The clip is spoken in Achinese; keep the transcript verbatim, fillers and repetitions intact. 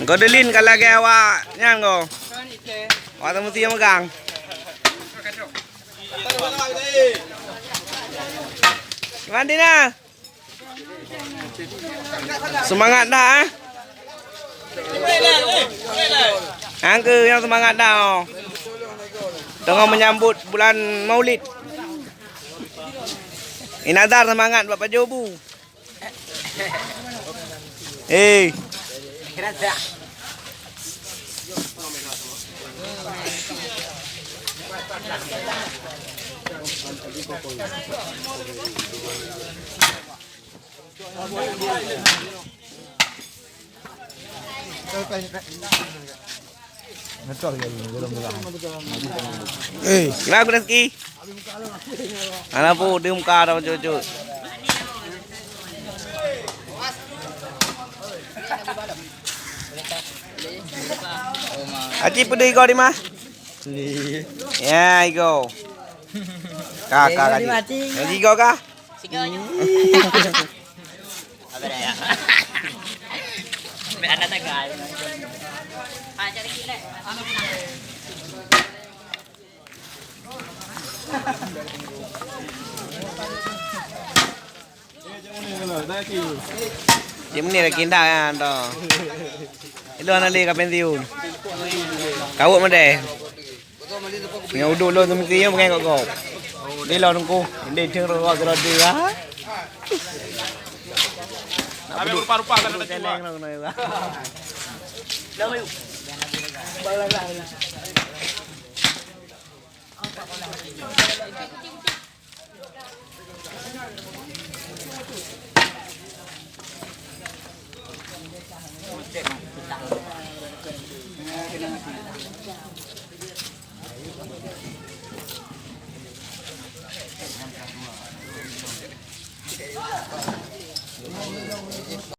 Godelin ka lagèe awak nyan go. Awak tamusi megang. Gimana Dina? Seumangat dah, eh? Nyang keu nyang seumangat dah, oh. Teungoh menyambut bulan Maulid. Inadar seumangat bak pajoh bu. Eh. Eh, gimana aku rezeki? Mana pu di muka ada cucu. Aci pedu iko di mah? Ya, iko. Ka, ka, ka. Jadi iko ka? Singoh nyoe. Apa dah ya? Ambil anak tangga. Ah, cari kilat. Cik Munir lagi indah ya, tu. Itu anak dia ka pensiun. Kawuk madeh. Nyang uduk lôn seumeusti nyoe bukan kok-kok. Di lôn ku, di ceng rot rot dia. Nak rupa-rupa kan ada cuma.